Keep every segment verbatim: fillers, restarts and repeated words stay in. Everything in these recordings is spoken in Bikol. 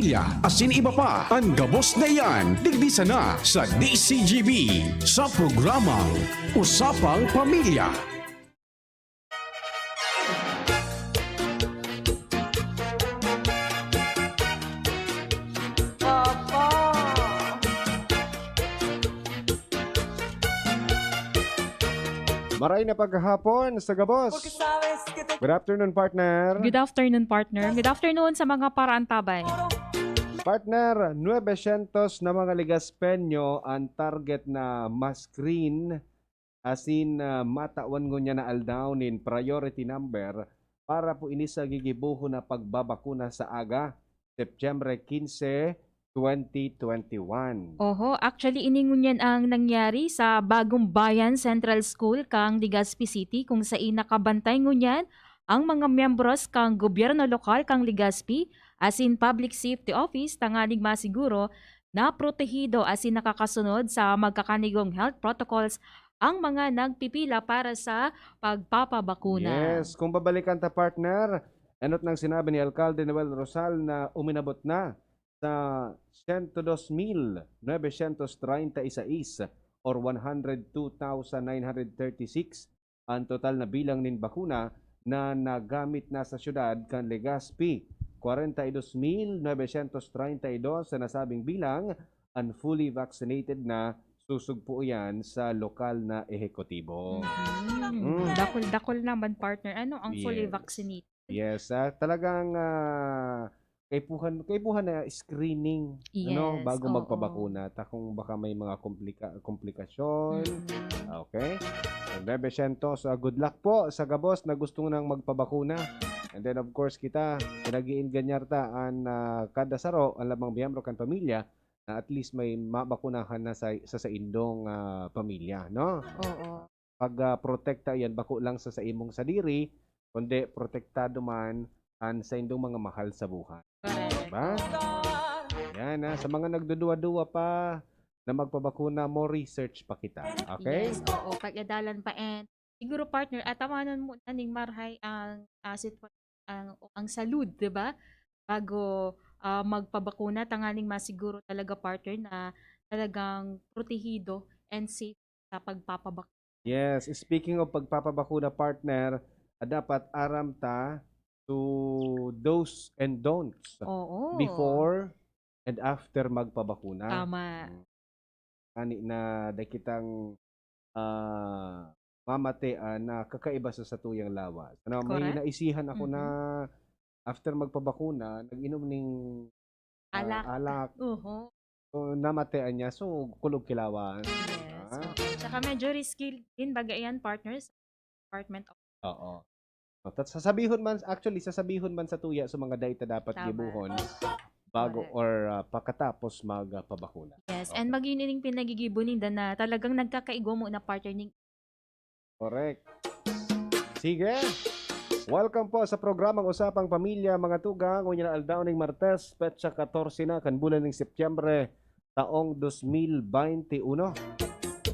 Ya, asin iba pa, an gabos na iyan, digdi sana sa D C G B, sa programang Usapang Pamilya. Maray na paghahapon sa gabos. Good afternoon, partner. Good afternoon, partner. Good afternoon sa mga paraantabay. Partner, nuebe syentos na mga Legaspeño an target na ma-screen asin, ah, matawan ngunyan na aldaw nin priority number para po ini sa gigibohon na pagbabakuna sa aga, Setyembre quince, twenty twenty-one. Oho, actually, ini ngunyan ang nangyari sa Bagong Bayan Central School kan Legazpi City, kung sain nakabantay ngunyan ang mga miyembros kan gobyerno lokal kan Legazpi, asin Public Safety Office, tanganing masiguro na protehido asin nakakasunod sa magkakanigong health protocols ang mga nagpipila para sa pagpapabakuna. Yes, kung babalikan ta, partner, enot nang sinabi ni Alkalde Noel Rosal na uminabot na sa siyento dos mil novecientos treinta y seis or one hundred two thousand nine hundred thirty-six ang total na bilang nin bakuna na nagamit na sa siyudad kan Legazpi. Kwarenta y dos mil novecientos treinta y dos sa nasabing bilang an fully vaccinated na, susugpo iyan sa lokal na ehekutibo. Mhm. Mm. Dakul-dakul naman, partner. Ano ang fully Yes. vaccinated? Yes, ah, talagang, ah, kaipuhan, kaipuhan na screening, ano, Yes, bago oo. magpabakuna. Ta kung baka may mga komplika-, komplikasyon. Mm. Okay? Ang Bebe Sientos, ah, good luck po sa gabos na gusto nang magpabakuna. And then, of course, kita, pinag-iingganyar ta an, ah, kada saro, an labang miyembro kan pamilya, na at least may mabakunahan na sa, sa saindong, ah, pamilya, no? Oo. Pag, ah, protekta iyan, bako lang sa saimong sadiri, kundi protektado man an saindong mga mahal sa buhay. Correct. Diba? Yan, ah, sa mga nagduduwa-duwa pa na magpabakuna, more research pa kita. Okay? Yes, oo. Pag-adalan pa and siguro, partner, at tawanan mo na ning marhay ang, ah, sitwa-, ang, ang salud, di ba? Bago, ah, magpabakuna, tanganing masiguro talaga, partner, na talagang protehido and safe sa pagpapabakuna. Yes, speaking of pagpapabakuna, partner, ah, dapat aram ta to do's and don'ts Oo. before and after magpabakuna. Tama. Mm. Ani na dakitang, ah, mamate, ah, na kakaiba sa satuyang lawas. Ano, may Correct. naisihan ako na Mm-mm. after magpabakuna, nag-inom ning, ah, Alak. alak. Oho. So, namatean niya. So, kulog ki lawas. Yes, Ah. oo. Tsaka medyo risky din baga yan, partners. Department of Oo. O, tat-, sasabihon man, actually, sasabihon man sa tuya sa mga data dapat Tama. gibuhon bago Correct. or, ah, pakatapos mag, ah, pabakuna. Yes, Okay. and magin ining pinagigibo ninda na talagang nagkakaigwa mo na, partner, ning Correct. Sige. Welcome po sa programang Usapang Pamilya, mga tugang. Ngunyan na aldaw ning Martes, petsa katorse na kan bulan ning Setyembre, taong dos mil baynte uno.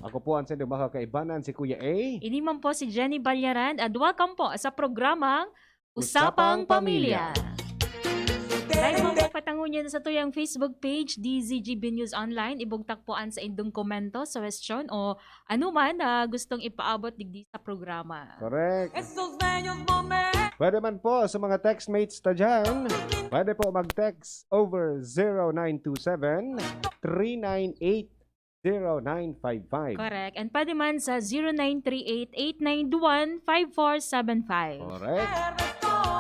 Ako po ang sendong makakaibanan, si Kuya A. Ini man po si Jenny Balyaran, and welcome po sa programang Usapang Usapang Pamilya. Pamilya. Live mga patangon yan sa tuyang Facebook page, D Z G B News Online. Ibugtak po an saindong komento, suwestyon o anuman na gustong ipaabot digdi sa programa. Correct. Estos bellos momentos. Pwede man po sa mga textmates ta dyan. Pwede po mag-text over zero nine two seven, three nine eight, zero nine five five. Correct. And pwede man sa zero nine three eight, eight nine one, five four seven five. Correct.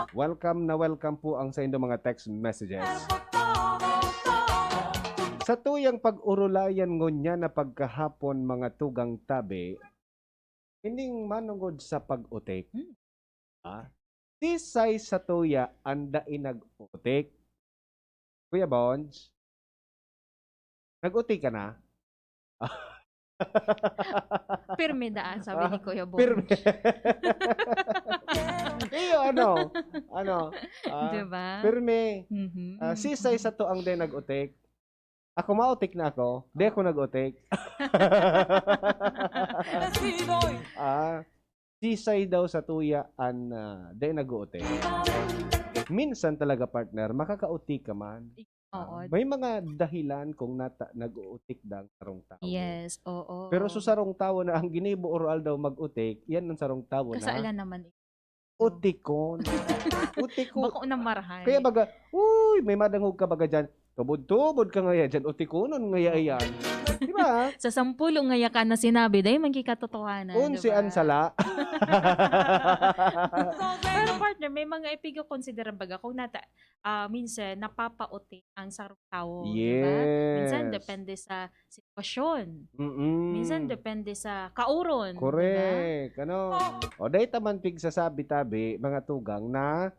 Welcome na welcome po ang sa inyong mga text messages. Sa tuyang pag-urulayan ngunyan na pagkahapon, mga tugang tabi, ining manongod sa pag-utik. Hmm. Ah, sisay sa tuya ang dai nag-utik? Kuya Bons, nag-utik ka na? Pirmi daan, sabi ni Kuya Bons. Pirmi. Iyo, ano, ano, ah, Diba? pirmi. Mhm, Ah, mhm, sisay mhm. sa to ang dai nag-utik. Ako, mautik na ako. Di ako nag-utik. Ah, sisay daw sa tuya an, ah, di nag-uutik. Minsan talaga, partner, makakautik ka man. Oo. May mga dahilan kung nata nag-uutik ang sarong tawo. Yes, oo. Pero sa sarong tawo na ang ginibo or aldaw mag-utik, yan ang sarong tawo na Kasalan naman. utikon. Utikon. Bako na marahay. Kaya baga, uy, may madangog ka baga dyan. Tubod-tubod ka ngaya dyan, utikonon ngaya yan. Di ba? Sa sampulo ngaya ka na sinabi, dahil man kikatotohanan. Unsi Diba? Ang sala. Pero partner, may mga ipiga-consider baga kung nata, ah, minsan napapaotik ang sarong tawo, di ba? Minsan Yes. depende sa sitwasyon. Mm-mm. Minsan depende sa kauron, di ba? Correct. Ano? O, dahil taman pigsasabi-tabi, mga tugang na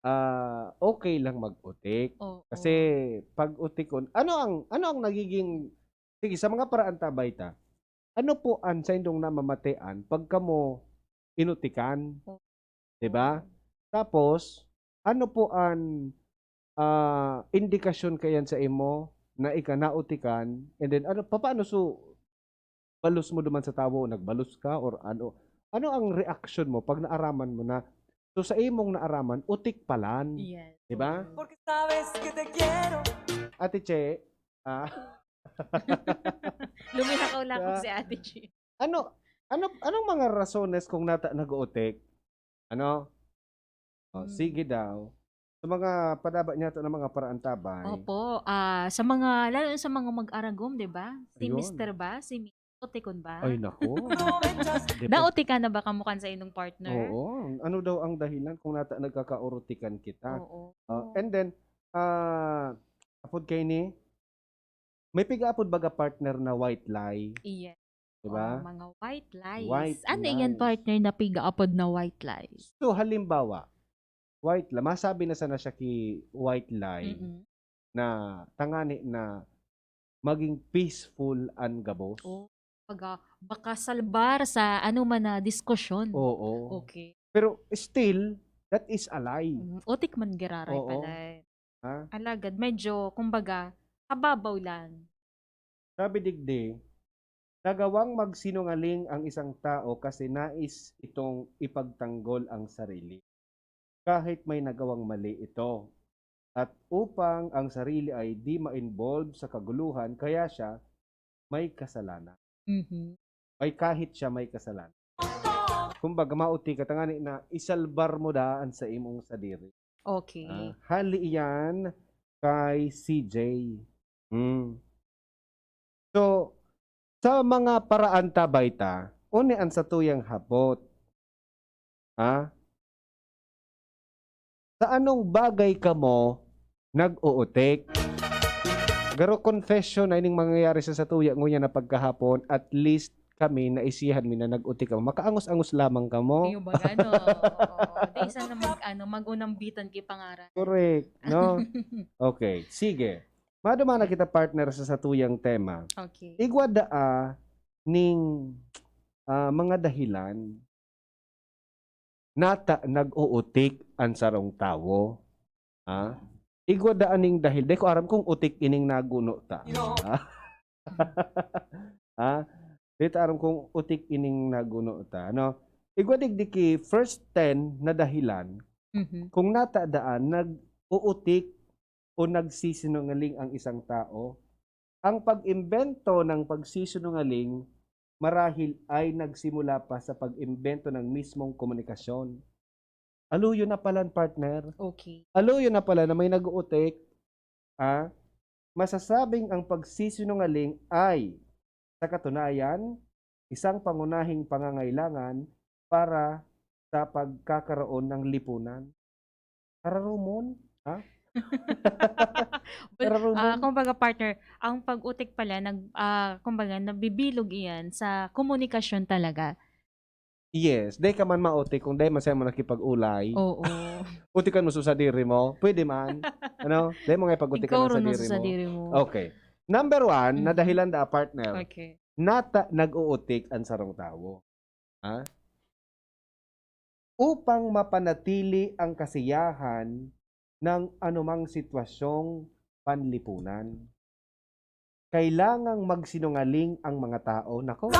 ah, okay lang mag-utik. Oo. Kasi pag utikon, ano ang ano ang nagiging, sige, sa mga paraan ta, Bay, ta, ano po an saindong namamatean pag kamo inutikan? Oo. Di ba? Tapos, ano po an, ah, indikasyon kayan sa imo na ika nautikan? And then, ano, papaano su balos mo duman sa tawo, nagbalos ka or ano? Ano ang reaksyon mo pag naaraman mo na, so sa imong naaraman, utik palan? Yes. Di ba? Oo. Porque sabes que te quiero. Ate Che, ah, Luminakaw lang ako Sa- si Ate Chi. ano, ano, anong mga rasones kung nata nag-uutik? Ano? Oh, Hmm. Sige daw. Sa mga padaba niya to ng mga paraan ta, Bay. Opo, ah, sa mga, lalo sa mga mag-aragom, di ba? Si Ayun. Mister ba? Si Mi-, utikon ba? Ay, nako. No me echas Depende. Nautikan na ba kamo kan sa inyong partner? Oo. Ano daw ang dahilan kung nata nagkakaurutikan kita? Oo. Ah, and then, ah, apod kay ni, may piga-apod baga partner na white lie, Yes. di ba? Oh, mga white lies. White Ano yan, lies. partner, na piga-apod na white lies? So, halimbawa, white lie, masabi na sana siya ki white lie Mm-mm. na tangani na maging peaceful an gabos. Oh, baga, baka salbar sa ano man na diskusyon. Oo. Okay. Pero still, that is a lie. Mm, utik man giraray Oo. pala eh. Ha? Alagad, medyo, kumbaga, kababaw lang. Sabi digdi, nagawang magsinungaling ang isang tao kasi nais itong ipagtanggol ang sarili, kahit may nagawang mali ito. At upang ang sarili ay di ma-involve sa kaguluhan, kaya siya may kasalanan. Mhm. Ay kahit siya may kasalanan. Kumbaga, mauti ka, tangani na isalbar mo daan sa imong sadiri. Okay. Ah, hali iyan kay C J. Hmm. So, sa mga paraan ta, Bay, ta, uni an satuyang hapot. Ha? Sa anong bagay kamo nag-uutik? Garo confession na ining mangyayari sa satuya ngunyan na pagkahapon, at least kami, naisihan mi na nag-utik kamo. Makaangos-angos lamang kamo. Yung baga, no? Oo. Di isa na mag, ano, mag-unang bitan kay pangaran. Correct, no? Okay, sige. Maduma na kita, partner, sa satuyang tema. Okay. Igwa daa ning, ah, mga dahilan nata nag-uutik an sarong tawo. Ha? Igwa daa ning dahil. Di ko aram kung utik ining naguno ta. Ha? Ha? Di ta aram kung utik ining naguno ta, no? Igwa digdi ki first ten na dahilan Mhm. kung nata daan nag-uutik o nagsisinungaling ang isang tao. Ang pag-imbento ng pagsisinungaling marahil ay nagsimula pa sa pag-imbento ng mismong komunikasyon. Aluyon na pala, partner. Okay. Aluyon na pala na may nag-uutik, ah, masasabing ang pagsisinungaling ay, sa katunayan, isang pangunahing pangangailangan para sa pagkakaroon ng lipunan. Kararumon? Ha? Well, Kararumon? Ah, kumbaga, partner, ang pag-utik pala, nag, ah, kumbaga, nabibilog iyan sa komunikasyon talaga. Yes, dai ka man mautik kung dai man saimo nakipag-ulay. Oo. Utikan mo sa sadiri mo, pwede man. Ano? Dai mo nga ipag-utikan Ikaw ang ron sadiri sa mo. sadiri mo. Okay. Number one, na Mhm. dahilan da, partner, Okay. nata nag-uutik ang sarong tawo. Ha? Upang mapanatili ang kasiyahan ng anumang sitwasyong panlipunan, kailangang magsinungaling ang mga tao. Nako.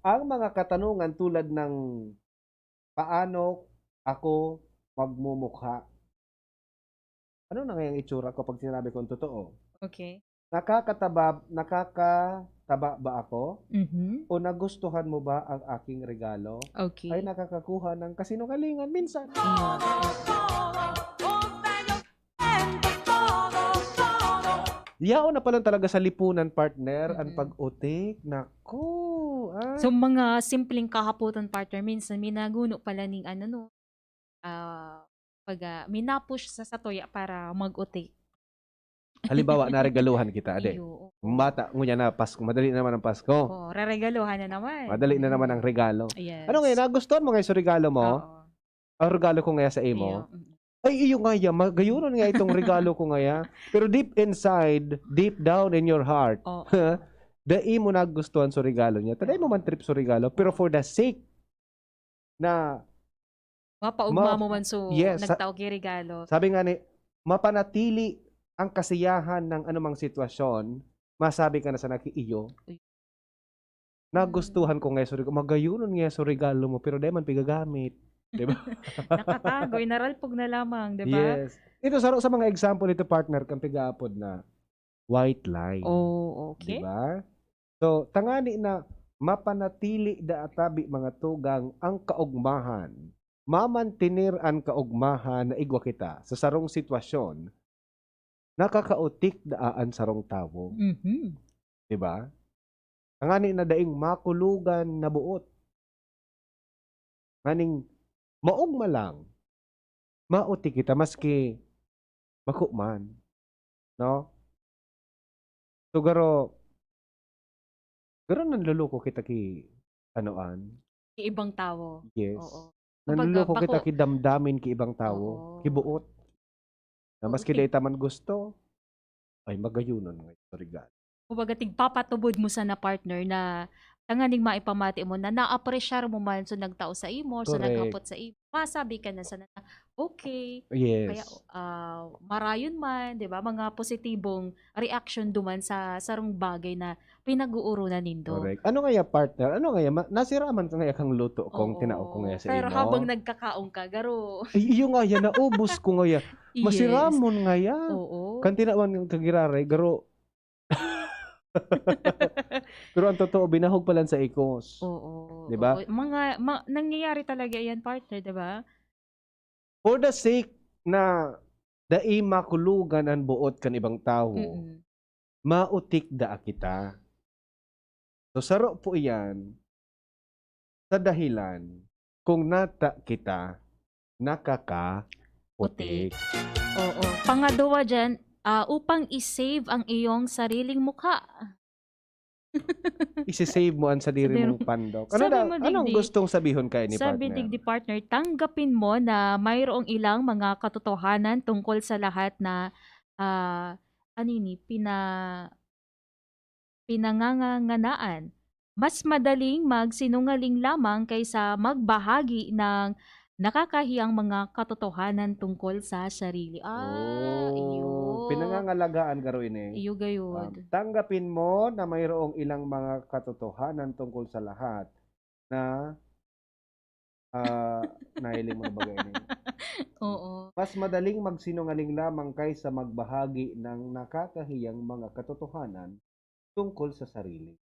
Ang mga katanungan tulad ng, "Paano ako magmumukha?" Ano na ngayang itsura ko pag sinabi kong totoo? Okay. Nakakataba, nakakataba ba ako? Mhm. O nagustuhan mo ba ang aking regalo? Okay. Ay nakakakuha ng kasinungalingan minsan. Ayun. Yaon na pala talaga sa lipunan, partner, ang Mhm. pag-utik. Naku, ah. So, mga simpleng kahapotan, partner, minsan may naguno pala ning ano, no, ah, pag, ah, may napush sa satuya para mag-utik. Halimbawa, naregaluhan kita, ade. Iyo, oo. Bata, ngunya na, Pasko. Madali na naman ang Pasko. Oo, reregaluhan na naman. Madali na naman ang Mm. regalo. Yes. Ano ngayon, nagustuhan mo ngayon sa regalo mo? Oo. Ang regalo ko ngayon sa imo? Iyo, mm. Ay, iyo nga yan. Magayunon nga itong regalo ko ngayon. Pero deep inside, deep down in your heart, Oo. dai mo nagustuhan sa regalo niya. Taday mo man trip sa regalo. Pero for the sake na Mapaugma Ma- mo man so Yes, sa- nagtao ki regalo. Sabi nga ni, mapanatili ang kasiyahan ng anumang sitwasyon, masabi ka na sa nag-iiyo, Uy. "Nagustuhan ko nga sa regalo." Magayunon nga sa regalo mo, pero dai man pigagamit. Di ba? Nakatago, inaralpog na lamang, di ba? Yes. Ito, sa, sa mga example nito, partner, kang pigaapod na white line. Oh, Di okay. Ba? So, tangani na mapanatili da atabi mga tugang ang kaugmahan. Mamantener an kaugmahan na igwa kita sa sarong sitwasyon, nakakautik daa an sarong tawo. Mhm. Di ba? Tangani na daing makulogan na buot. Nganing maogma lang, mautik kita maski bako man, no? So, garo, garo nanloloko kita ki, ano an? Ki ibang tawo. Yes. Oo. Kumbaga, Nanloloko kita bako ki damdamin ki ibang tawo, Oo. ki buot. Na maski Tig- dai ta man gusto, ay magayunon nga sa regalo. Kumbaga, tigpapatubod mo sana, partner, na tanganing maipamati mo na naapresyar mo man so nagtao sa imo, so Correct. naghapot sa imo. Masabi ka na sana na, "Okay." Yes. Kaya, ah, marayon man, di ba? Mga positibong reaction duman sa sarong bagay na pinag-uoronan nindo. Correct. Ano nga ya, partner? Ano nga ya? Ma-, nasiraman ka nga ya kang luto kung Oo. tinao ko nga ya sa Pero imo? Habang nagkakaon ka, garo. Ay, iyo nga ya, naubos ko nga ya. Yes. Masiraman nga ya. Oo. Kan tinawan ng kagiraray, garo. Pero ang totoo, binahog pa lang sa ikos. Oo. Di ba? Oo. Mga, ma-, nangyayari talaga yan, partner, di ba? For the sake na dai makulogan an buot kan ibang tawo, Mm-mm. mautik daa kita. So, saro po iyan sa dahilan kung nata kita nakakaputik. Oo. Pangaduwa dyan, ah, upang i-save ang iyong sariling mukha. Isi-save mo ang sadiri Sadiri. Mong pandok. Ano Sabi daw, mo, anong digdi. Gustong sabihon kayo ni Sabi partner? Digdi, partner, tanggapin mo na mayroong ilang mga katotohanan tungkol sa lahat na, ah, ano ini, pina-, pinanganganganaan. Mas madaling magsinungaling lamang kaysa magbahagi ng nakakahiyang mga katotohanan tungkol sa sarili. Ah, Oh, iyo. Pinangangalagaan garo ini. Iyo gayud. Um, tanggapin mo na mayroong ilang mga katotohanan tungkol sa lahat na, ah, nahiling mo na ba ini? Oo. Mas madaling magsinungaling lamang kaysa magbahagi ng nakakahiyang mga katotohanan tungkol sa sarili.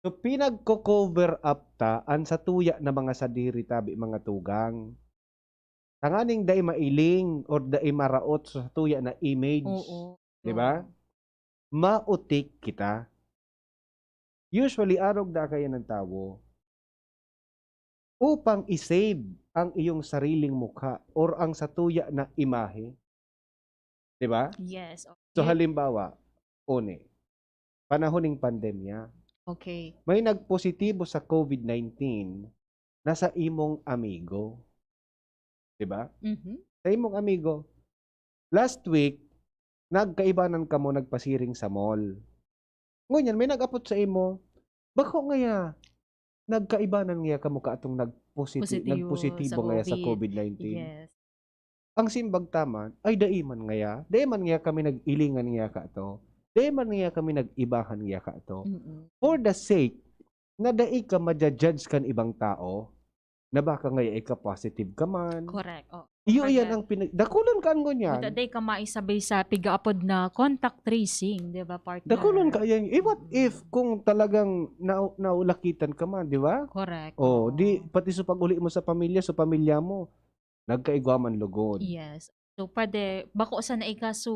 So, pinagko-cover up ta an satuya na mga sadiri tabi, mga tugang. Tanganing dai mailing or dai maraot sa satuya na image. Oo. Di ba? Oo. Mautik kita. Usually, arog na kaya ng tawo. Upang i-save ang iyong sariling mukha or ang satuya na imahe. Di ba? Yes. So, Okay. halimbawa, uni, panahon ning pandemya, Okay. may nagpositibo sa COVID nineteen na sa imong amigo. Di ba? Mhm. Sa imong amigo. Last week, nagkaibanan kamo nagpasiring sa mall. Ngunyan, may nag-apot sa imo, bako ngaya, nagkaibanan ngaya kamo kaatong nagposit-, Positibo nagpositibo sa ngaya sa COVID. COVID nineteen. Yes. Ang simbag ta man, ay, dai man ngaya ka, dai man ngaya kami nag-ilingan ngaya kato, dai man ngaya kami nag-ibahan ngaya kato. Mm-mm. For the sake na dai ka maja-judge kan ibang tao, na baka ngaya ika positive ka man, Correct. Oh. Iyo, iyan Kumbaga, ang pinag-, dakulon ka ang ngunyan. Buta day ka maisabay sa pigaapod na contact tracing, di ba, partner? Dakulon ka yan. Eh, what if kung talagang na naulakitan ka man, di ba? Correct. Oh, di Oo. Pati sa pag-uli mo sa pamilya, sa pamilya mo, nagkaigwa man lugod. Yes. So, pwede, bako sana ika, so,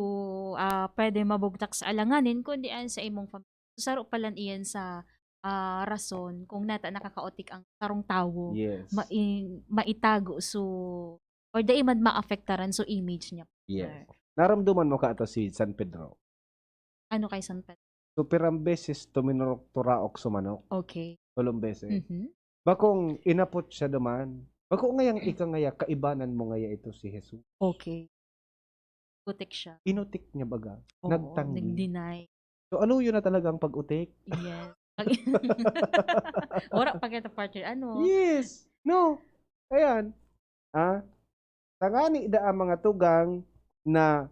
ah, pwede mabugtak sa alanganin, kundi an sa imong pamilya. So, saro palan iyan sa ah, rason kung nata nakakaotik ang sarong tawo, Yes. ma- in- maitago, so, or dai man maapektaran so image niya. Yes. Naramdaman mo ka ato si San Pedro? Ano kay San Pedro? So, pirang beses tuminurok-turaok sa manok. Okay. Tulong beses. Mhm. Bakong inapot siya duman. Bako ngayang ika ngaya, kaibanan mo ngaya ito si Jesus. Okay. Putik siya. Inutik niya baga. Oo, Nagtanggi. Nag-deny. So, aluyo na talaga ang pag-utik. Yes. Pag- Wala pa kita, partner. Ano? Yes. No. Ayan. Ah, tangani da ang mga tugang na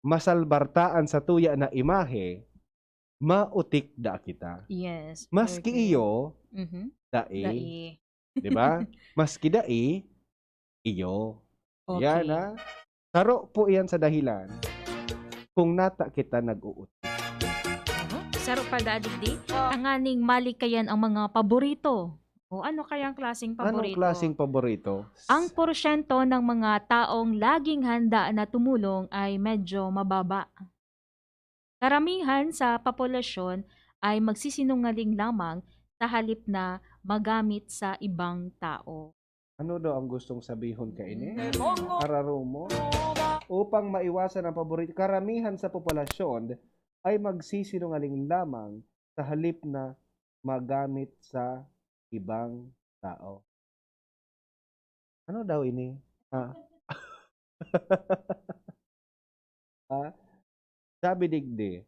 masalbartaan sa tuya na imahe, mautik da kita. Yes. Maski Okay. iyo, Mhm. dai. Dai. Di ba? Maski dai, iyo. Yan, Okay. ha? Saro po yan sa dahilan kung nata kita nag-uot. Aha. Saro pa, Daddy D. Tanganing malikayan ang mga paborito. O ano kayang klaseng Anong paborito? klaseng paborito? Ang porsyento ng mga taong laging handa na tumulong ay medyo mababa. Karamihan sa populasyon ay magsisinungaling lamang sa halip na magamit sa ibang tao. Ano daw ang gustong sabihon kaini? Araro mo? Upang maiwasan ang paborito, karamihan sa populasyon ay magsisinungaling lamang sa halip na magamit sa ibang tao. Ano daw ini? Ah. Ah, sabi digdi,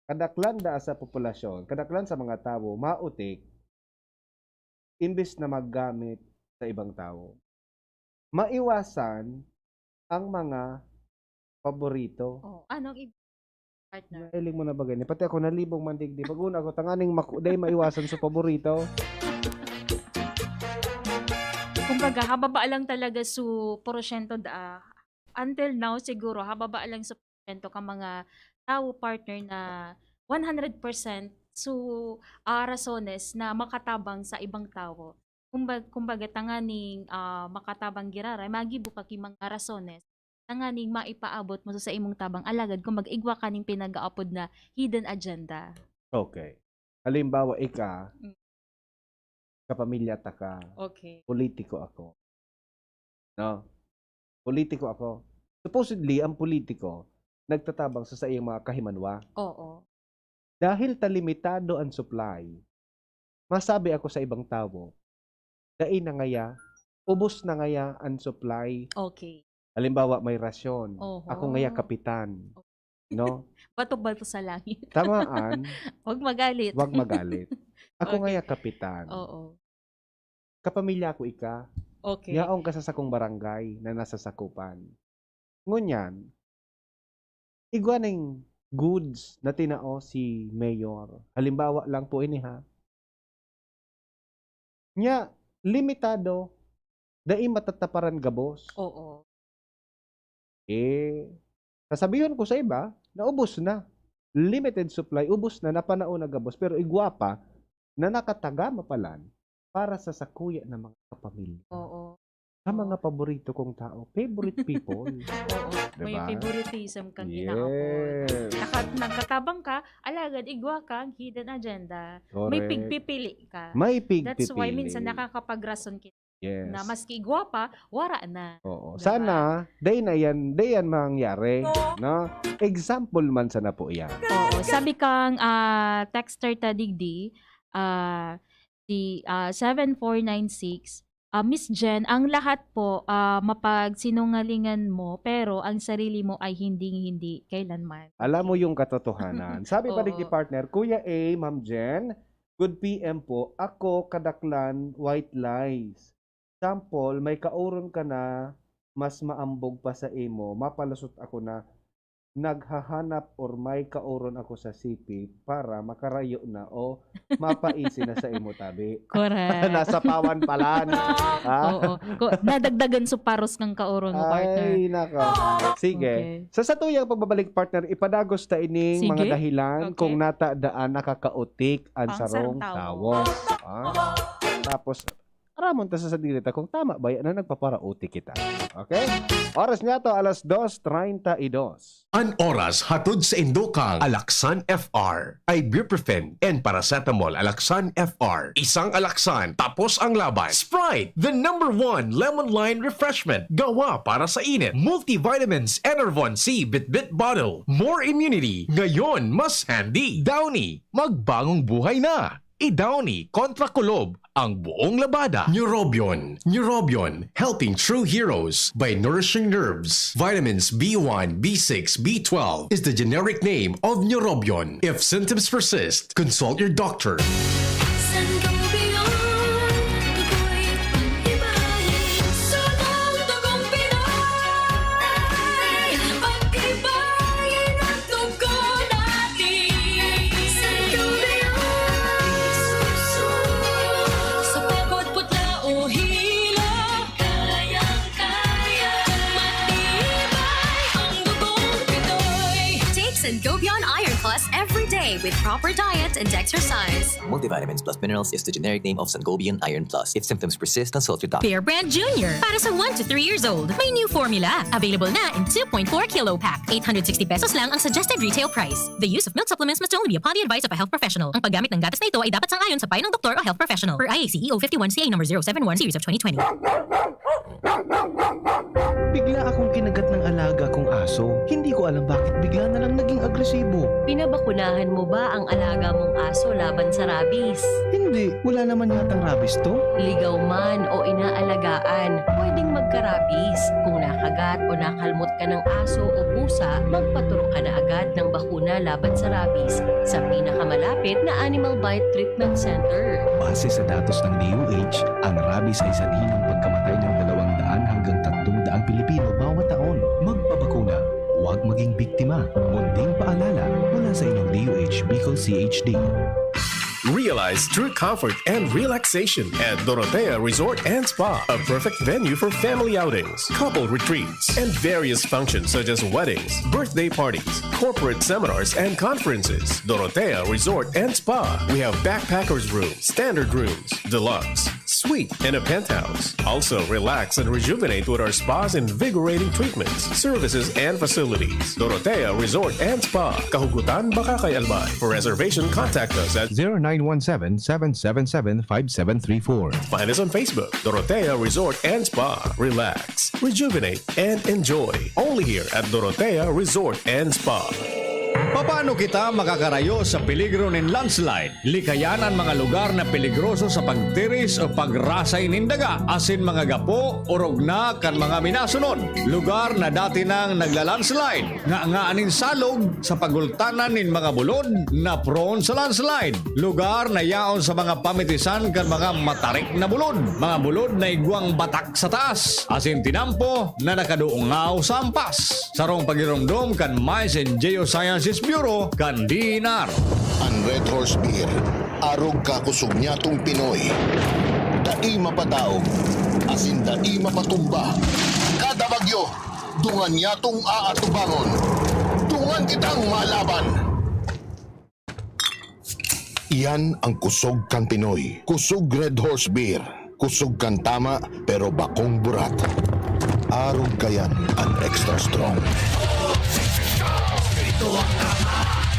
kadaklan da sa populasyon, kadaklan sa mga tawo, mautik, imbes na maggamit sa ibang tawo. Maiwasan ang mga paborito. Oh, anong ib- partner? Nailing mo na ba gani? Pati ako nalibong man digdi. Pag-una ko, tanganing maku-, dai maiwasan sa paborito. Kumbaga, hababa lang talaga su porsyento da. Until now, siguro, hababa lang su porsyento ka mga tawo, partner, na one hundred percent su ah, rasones na makatabang sa ibang tawo. Kumbaga, kumbaga tanganing ah, makatabang giraray, magibo ka ki mga rasones tanganing maipaabot mo sa imong tabang. Alagad, kumbaga, igwa ka ning pinag-aapod na hidden agenda. Okay. Halimbawa, ika, Mm. kapamilya ta ka, Okay. politiko ako. No? Politiko ako. Supposedly, ang politiko, nagtatabang sa saiyang mga kahimanwa. Oo. Dahil ta limitado ang supply, masabi ako sa ibang tawo, dai na ngaya, ubos na ngaya ang supply. Okay. Halimbawa, may rasyon. Oho. Ako ngaya kapitan. No? Bato-bato sa langit. Tamaan, Huwag magalit. wag magalit. Ako Okay. ngaya kapitan. Oo. Kapamilya ko ika. Okay. Yaon ka sa sakong barangay na nasa sakupan. Ngunyan, igwa ning goods na tinao si mayor. Halimbawa lang po ini, ha. Nya, limitado, dai matataparan gabos. Oo. Eh, sasabihon ko sa iba, naubos na. Limited supply, ubos na, napanahon na gabos. Pero igwa pa na nakatagama palan para sa sakuya na mga kapamilya. Oo. Sa mga paborito kong tao, favorite people. Oo. May Diba? favoritism kang inaapod. Yes. Naka- nagkatabang ka, alagad igwa kang hidden agenda. May Correct. pigpipili ka. May That's why minsan pigpipili. Nakakapagrason kita Yes. na maski igwa pa, wara na. Oo. Diba? Sana, day na yan, day yan mangyari. No? Example man sana po yan. Oo. Sabi kang ah, texter ta digdi, ah, si ah, seven four nine six, ah, Miss Jen, ang lahat po ah, mapagsinungalingan mo, pero ang sarili mo ay hindi-hindi kailanman. Alam mo Okay. Yung katotohanan. Sabi pa Oo. digdi, partner, Kuya A, Ma'am Jen, good P M po, ako kadaklan white lies. Sample, may kaoron ka na mas maambog pa sa imo, mapalusot ako na naghahanap or may kaoron ako sa C P para makarayo na o mapaisi na sa imo tabi. Correct. Nasapawan pala. Ha? Oo. Ko, nadagdagan so paros ng kaoron mo, partner. Ay, nako. Sige. Okay. Sa satuyang pagbabalik, partner, ipadagos ta ining Sige. mga dahilan Okay. kung nata daan nakakautik ang Ang sarong sarong tawo. Ah. Tapos, aramon ta sa sadiri ta kung tama ba yan na nagpaparautik kita. Okay? Oras niya to, alas dos treinta y dos. An oras hatod sa indokang Alaxan F R, ibuprofen and paracetamol. Alaxan F R, isang Alaxan, tapos ang laban. Sprite, the number one lemon lime refreshment, gawa para sa init. Multivitamins, Enervon C, Bitbit Bottle, more immunity, ngayon mas handy. Downy, magbagong buhay na. I-Downy kontra kulob ang buong labada. Neurobion, Neurobion, helping true heroes by nourishing nerves. Vitamins B one, B six, B twelve is the generic name of Neurobion. If symptoms persist, consult your doctor. Sangobion, tukoy pag-ibahin. Sa mga dugong Pinoy, pag-ibahin ang dugo natin. Sangobion. Sa pagod, putla o hilo, kayang-kaya. Matibay ang dugong Pinoy. Take Sangobion Iron Plus every day with proper diet and exercise. Multivitamins plus minerals is the generic name of Sangobion Iron Plus. If symptoms persist, consult your doctor. Bear Brand Junior para sa one to three years old. May new formula. Available na in two point four kilo pack. Eight hundred sixty pesos lang ang suggested retail price. The use of milk supplements must only be upon the advice of a health professional. Ang paggamit ng gatas na ito ay dapat sang-ayon sa payo ng doktor o health professional. Per I A C E O fifty-one C A number zero seven one series of twenty twenty. Bigla akong kinagat ng alaga kong aso. Hindi ko alam bakit bigla na lang naging agresibo. Pinabakunahan mo ba ang alaga mong aso laban sa rabies? Hindi, wala naman yatang rabies to. Ligaw man o inaalagaan, pwedeng magka-rabies. Kung nakagat o nakalmot ka ng aso o pusa, magpaturok ka na agad ng bakuna laban sa rabies sa pinakamalapit na Animal Bite Treatment Center. Base sa datos ng D O H, ang rabies ay sanhi ng pagkamatay ng dalawang daan hanggang tatlong daang Pilipino bawat taon. Magpabakuna, huwag maging biktima. Munting paalala mula sa inyong D O H Bicol C H D. Realize true comfort and relaxation at Dorotea Resort and Spa, a perfect venue for family outings, couple retreats, and various functions such as weddings, birthday parties, corporate seminars, and conferences. Dorotea Resort and Spa. We have backpackers room, standard rooms, deluxe, suite, and a penthouse. Also, relax and rejuvenate with our spa's invigorating treatments, services, and facilities. Dorotea Resort and Spa, Kahugutan, Bacacay, Albay. For reservation, contact us at zero nine one seven, seven seven seven, five seven three four. Find us on Facebook, Dorotea Resort and Spa. Relax, rejuvenate, and enjoy. Only here at Dorotea Resort and Spa. Papaano kita makakarayo sa peligro nin landslide? Likayan an mga lugar na peligroso sa pagtiris o pagrasay nin daga, asin mga gapo, orog na kan mga minasunod. Lugar na dati nang nagla-landslide, nganga nin salog sa pagultanan nin mga bulod na prone sa landslide. Lugar na yaon sa mga pamitisan kan mga matarik na bulod, mga bulod na igwang batak sa taas, asin tinampo na nakadungaw sa ampas. Sarong pagiromdom kan Mines and Geosciences Bureau kan D E N R. An Red Horse Beer, arog ka kusog nyatong Pinoy. Dai mapadaog, asin dai mapatumba. Kada bagyo, dungan nyatong aatubangon. Dungan kitang malaban. Iyan ang kusog kan Pinoy. Kusog Red Horse Beer. Kusog kan tama, pero bakong burat. Arog kayan an extra strong.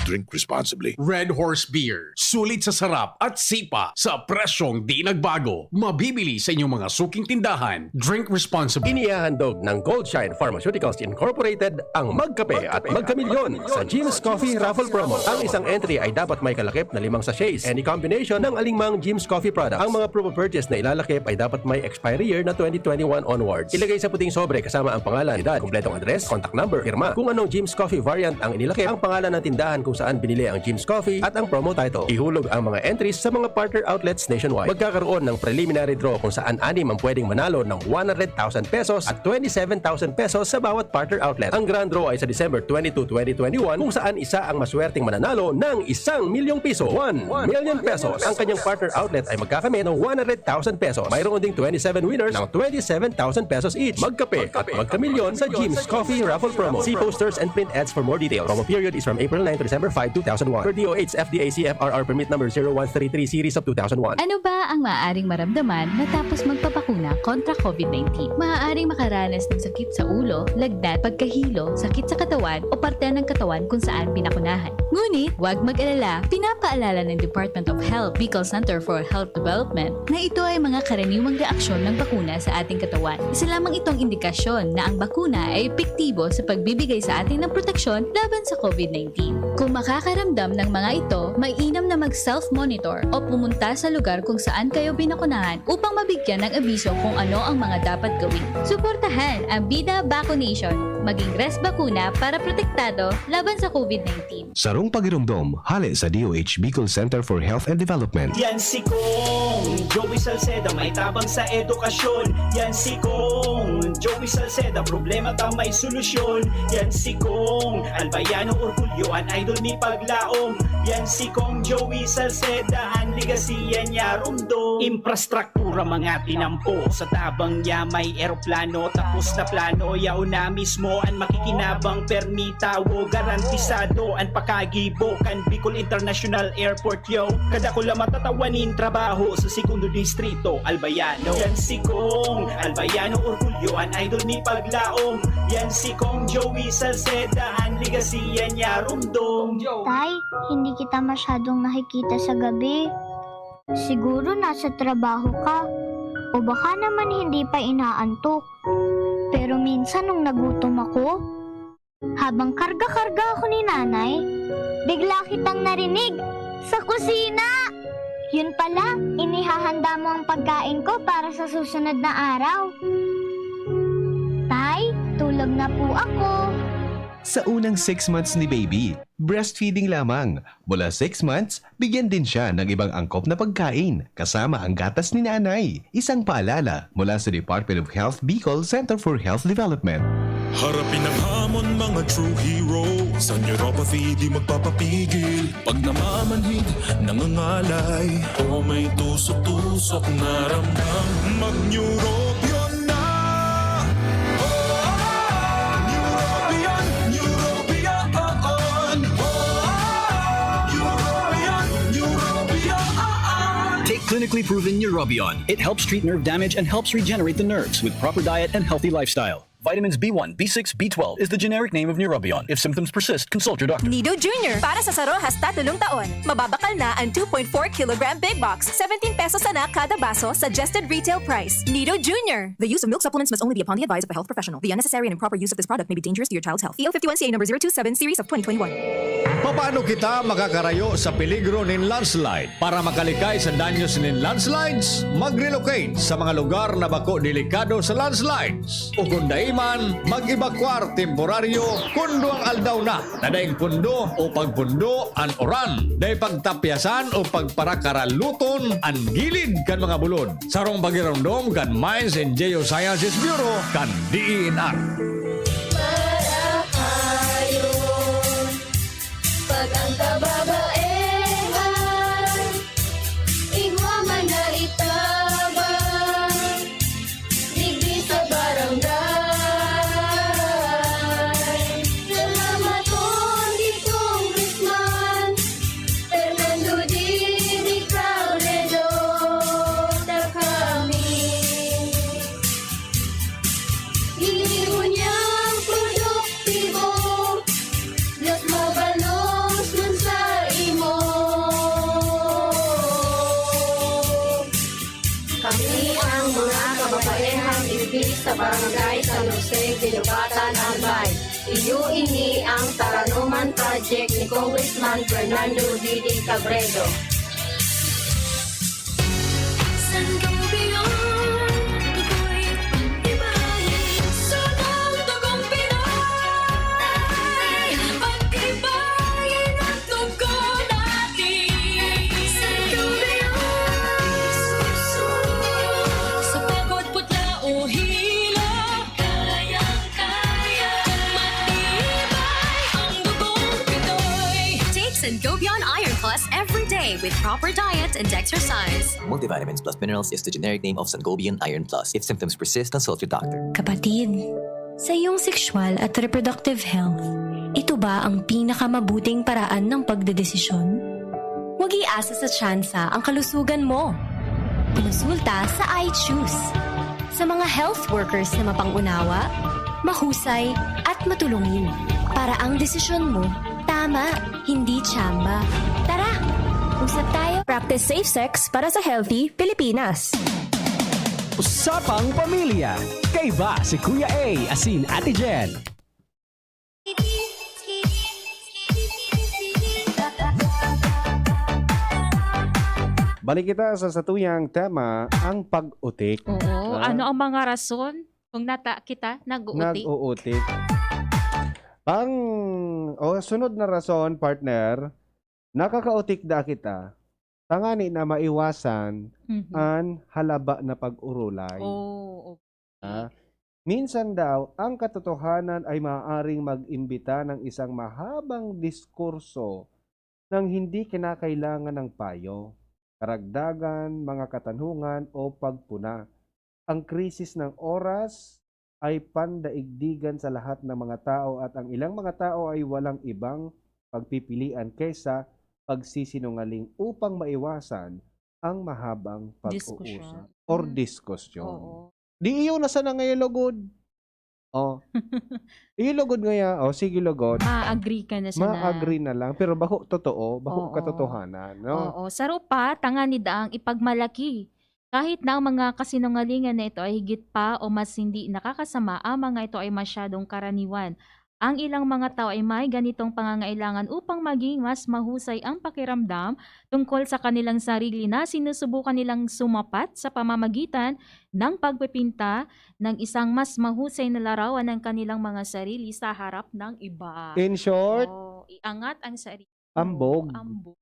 Drink responsibly. Red Horse Beer. Sulit sa sarap at sipa sa presyong di nagbago. Mabibili sa inyong mga suking tindahan. Drink responsibly. Inihahandog ng Goldshine Pharmaceuticals Incorporated ang Magkape at Magkamilyon sa Jim's Coffee Raffle Promo. Ang isang entry ay dapat may kalakip na limang sachets. Any combination ng alingmang Jim's Coffee product. Ang mga promo purchase na ilalakip ay dapat may expiry year na twenty twenty-one onwards. Ilagay sa puting sobre kasama ang pangalan, edad, kumpletong address, contact number, pirma. Kung anong Jim's Coffee variant ang inilakip, ang pangalan ng tindahan kung saan binili ang Jim's Coffee at ang promo title. Ihulog ang mga entries sa mga partner outlets nationwide. Magkakaroon ng preliminary draw kung saan anim ang pwedeng manalo ng one hundred thousand pesos at twenty-seven thousand pesos sa bawat partner outlet. Ang grand draw ay sa December twenty-two, twenty twenty-one, kung saan isa ang maswerteng mananalo ng isang milyong piso, one million pesos. Ang kanyang partner outlet ay magkakamit ng one hundred thousand pesos. Mayroon ding twenty-seven winners ng twenty-seven thousand pesos each. Magkape at magkamilyon sa Jim's Coffee Raffle Promo. See posters and print ads for more details. Promo period is from April nine to December five, two thousand one. Per D O H F D A C F R R Permit Number zero one three three Series of two thousand one. Ano ba ang maaaring maramdaman matapos magpabakuna kontra COVID nineteen? Maaaring makaranas ng sakit sa ulo, lagnat, pagkahilo, sakit sa katawan o parte ng katawan kung saan pinakunahan. Ngunit, huwag mag-alala, pinapaalala ng Department of Health, Bicol Center for Health Development, na ito ay mga karaniwang reaksyon ng bakuna sa ating katawan. Isa lamang itong indikasyon na ang bakuna ay epektibo sa pagbibigay sa atin ng proteksyon laban sa COVID nineteen. Kung makakaramdam ng mga ito, mainam na mag-self-monitor o pumunta sa lugar kung saan kayo binakunahan upang mabigyan ng abiso kung ano ang mga dapat gawin. Suportahan ang Bida Vaccination. Maging res bakuna para protektado laban sa COVID nineteen. Sarong pagiromdom, hale sa D O H Bicol Center for Health and Development. Yan si Kong Joey Salceda, may tabang sa edukasyon. Yan si Kong Joey Salceda, problema ta may solusyon. Yan si Kong Albayano Orgulyo, an idol mi paglaom. Yan si Kong Joey Salceda, an legacy yan niya rumdom. Infrastruktura mga tinampo, sa tabang niya may eroplano. Tapos na plano, yaon na mismo an makikinabang, permi tawo, garantisado an pakagibo kan Bicol International Airport, yo. Kadakula matatawa nin trabaho sa Segundo Distrito, Albayano. Yan si Kong Albayano Orgulyo, an idol mi paglaom. Yan si Kong Joey Salceda, an legacy yan niya rumdom. Tay, hindi kita masyadong nakikita sa gabi. Siguro nasa trabaho ka. O baka naman hindi pa inaantok. Pero minsan nung nagutom ako, habang karga-karga ako ni Nanay, bigla kitang narinig sa kusina! Yun pala, inihahanda mo ang pagkain ko para sa susunod na araw. Tay, tulog na po ako. Sa unang six months ni baby, breastfeeding lamang. Mula six months, bigyan din siya ng ibang angkop na pagkain, kasama ang gatas ni nanay. Isang paalala mula sa Department of Health Bicol Center for Health Development. Harapin ang hamon, mga true hero. Sa neuropathy, di magpapapigil. Pag namamanhid, nangangalay, o may tusok-tusok na ramdam, mag-Neurobion na! Neurobion, Neurobion, Neurobion, Neurobion. Take clinically proven Neurobion. It helps treat nerve damage and helps regenerate the nerves with proper diet and healthy lifestyle. Vitamins B one, B six, B twelve is the generic name of Neurobion. If symptoms persist, consult your doctor. Nido Junior, para sa saro hasta tolong taon. Mababakal na an two point four kilogram big box, seventeen pesos sana kada baso, suggested retail price. Nido Junior. The use of milk supplements must only be upon the advice of a health professional. The unnecessary and improper use of this product may be dangerous to your child's health. P O fifty-one C A number zero two seven series of twenty twenty-one. Papaano kita makakarayo sa peligro nin landslide? Para makalikay sa danyos nin landslides, mag-relocate sa mga lugar na bako delikado sa landslides. O kung dai man, mag-ebakwar temporaryo kun duwang aldaw na na daing pundo o pagpundo an uran. Dai pagtapyasan o pagparakaraluton an gilid kan mga bulod. Sarong pagiromdom kan Mines and Geosciences Bureau kan D E N R. Marahayon, pag ang kababaehan, igwa man na itabang, digdi sa barangay. Salamaton ki Congressman Fernando Didi Cabredo, ta kami. Ginibo niyang produktibo, mas mabalos man sa imo. Kami ang mga kababaehang digdi sa Barangay San Jose, Guinobatan, Albay. Iyo ini ang Taranoman Project ni Congressman Fernando Didi Cabredo. San Gabion, ako'y pag-ibahin. Sunod Dugong Pinoy, pag-ibahin ang Sangobion Iron Plus every day with proper diet and exercise. Multivitamins plus minerals is the generic name of Sangobion Iron Plus. If symptoms persist, consult your doctor. Kapatid, sa iyong sexual at reproductive health, ito ba ang pinakamabuting paraan ng pagdedesisyon? Huwag iasa sa tsansa ang kalusugan mo. Kumonsulta sa I Choose. Sa mga health workers na mapang-unawa, mahusay at matulungin, para ang desisyon mo tama, hindi tsamba. Tara, usap tayo. Practice safe sex para sa healthy Pilipinas. Usapang Pamilya. Kaiba si Kuya A asin Ate Jen. Balik kita sa satuyang tema, ang pag-utik. Oo. Ah. Ano ang mga rason kung nata kita nag-uutik? Nag-uutik. Pang, o sunod na rason, partner, nakakautik da kita, tangani na maiwasan Mhm. an halaba na pag-urulay. Oh, okay. Ah, minsan daw, ang katotohanan ay maaaring mag-imbita ng isang mahabang diskurso nang hindi kinakailangan ng payo, karagdagan, mga katanungan o pagpuna. Ang krisis ng oras ay pandaigdigan sa lahat ng mga tao at ang ilang mga tao ay walang ibang pagpipilian kaysa pagsisinungaling upang maiwasan ang mahabang pag-uusap Diskusyon. or Mm. diskusyon. Oo. Di iyo na sana ngayon lugod. Oh. Iyo lugod ngaya, oh, sige lugod. Ma-agree ka na sana. Ma-agree na lang, pero bako totoo, bako Oo. katotohanan, no? Oo. Saro pa, tangani daang ipagmalaki. Kahit na ang mga kasinungalingan na ito ay higit pa o mas hindi nakakasama, ang mga ito ay masyadong karaniwan. Ang ilang mga tao ay may ganitong pangangailangan upang maging mas mahusay ang pakiramdam tungkol sa kanilang sarili na sinusubukan nilang sumapat sa pamamagitan ng pagpipinta ng isang mas mahusay na larawan ng kanilang mga sarili sa harap ng iba. In short, Oh, iangat ang sarili. Ambog. Ambog.